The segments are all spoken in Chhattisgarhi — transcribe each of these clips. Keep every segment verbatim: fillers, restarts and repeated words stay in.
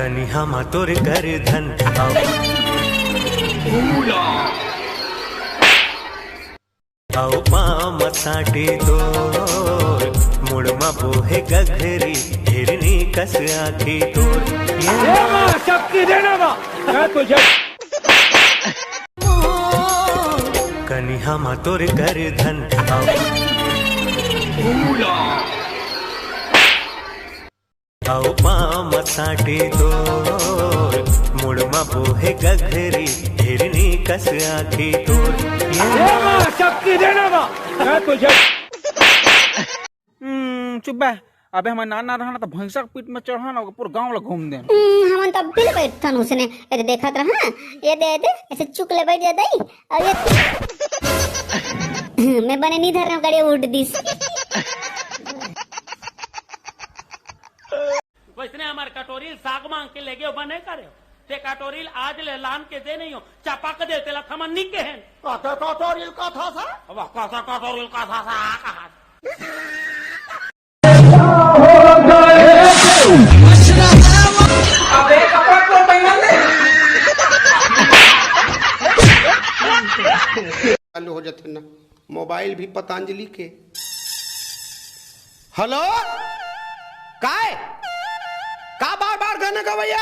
कनिहा म तोर कर धन, अउ, अउ पाँव म साटी तोर, मुड़ म बोहे गघरी, हिरनी कस आँखी तोर। ये ए माँ, शक्ति देना माँ, मैं तुझे कनिहा म तोर कर धन, अउ, अउ पाँव म साटी तोर, मुड़ म बोहे गघरी, हिरनी कस आँखी तोर। ये ए माँ, शक्ति देना माँ, मैं तुझे हम्म, चुप बे। अबे हमर नान ना रहा ना, त भैंसा के पीठ में चढ़ा ना, ओकर पूरा गांव ला घूम देन। हम्म, हमन तो अभी ले बैठथन उसने। ये दे देखत रहा, ये दे, ये दे, ऐसे चुक ले बैठ जा दई। अउ ये मैं बने नहीं धर रहा हूँ, गाड़ी उठ दिस। वैसने हमार कटोरी साग मांग के लेगे बने करे। ते कटोरी आज ले लान के दे नहीं हो, चपक दे तेला थमन नहीं केहेन। कते कटोरी का था सा? अब कते कटोरी का था सा, कहा? चालू हो जाते ना। मोबाइल भी पतंजलि के। हेलो, काय? का बार बार गाना गवैया?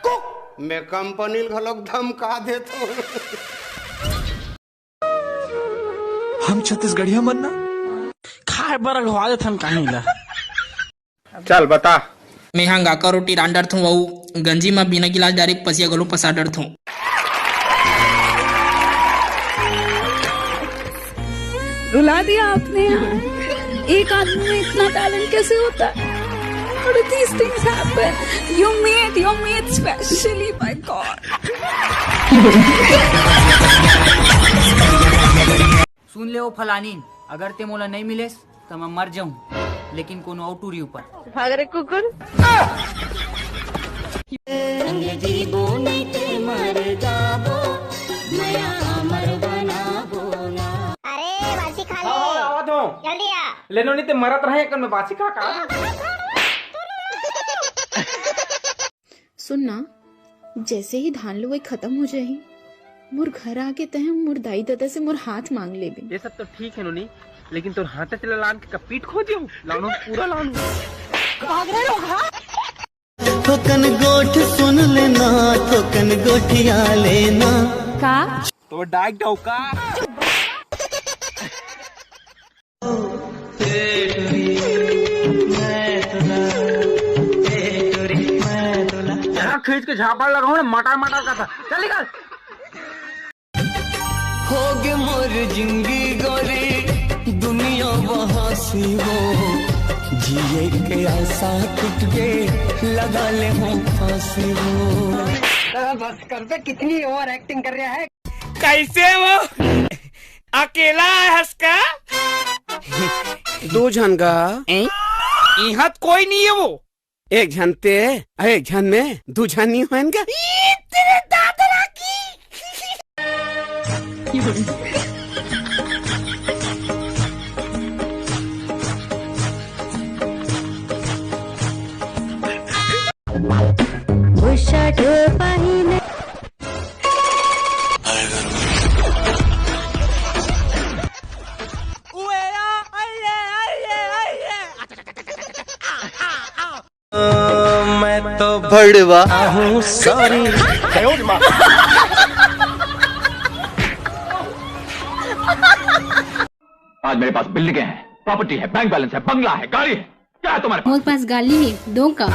कुक, मैं कंपनी ल घलोक धमका देथों। हम छत्तीसगढ़िया मन ना खाए बर अघवा देथन काहीं ला। चल बता। मेहा गाका रोटी रांध डरथों अउ गंजी म बिना गिलास डारे पसिया घलो पसा डरथों। रुला दिया आपने यार। एक आदमी में इतना टैलेंट कैसे होता है? How do these things happen? You made, you made specially, my God. सुन ले ओ फलानीन, अगर ते मोला नहीं मिलेस त मैं मर जाऊं, लेकिन कोनो अउ टूरी ऊपर। भाग रे कुकुर। अरे बासी खा ले। हाँ, हाँ, आवत हूँ। जल्दी आ। ले नोनी ते मरत रहे एक में बासी खा का। सुन ना, जैसे ही धान लुवई खत्म हो जाही, मोर घर आके तैं मोर दाई ददा से मोर हाथ मांग लेबे। ये सब तो ठीक है नोनी, लेकिन तोर हाथे चला लान के का पीठ खोज जाऊं? लानो पूरा लानो। भाग रहे हो, हाँ? थोकन गोठ सुन लेना, थोकन गोठिया लेना। का? तो वो डाइट हो का? खींच के झापड़ लगाऊं ना, मटर मटर का था। चल निकल। होगे मोर जिंदगी गोरी, दुनिया वहासी हो, जिए के आसा टूट गे, लगा ले हो फांसी हो। बस कर बे, कितनी ओवर एक्टिंग कर रहा है। कैसे वो अकेला है हंसका? दो झन का। इहाँ त कोई नहीं है वो। एक झन ते, एक झन में दू झन नहीं होएन का? ई तेरे दादा की। बुशर्ट पहिने। मैं तो भड़वा हूँ, सॉरी। आज मेरे पास बिल्डिंगें हैं, प्रॉपर्टी है, बैंक बैलेंस है, बंगला है, गाड़ी है, क्या है तुम्हारे पास? मोर पास गाली है, दो का।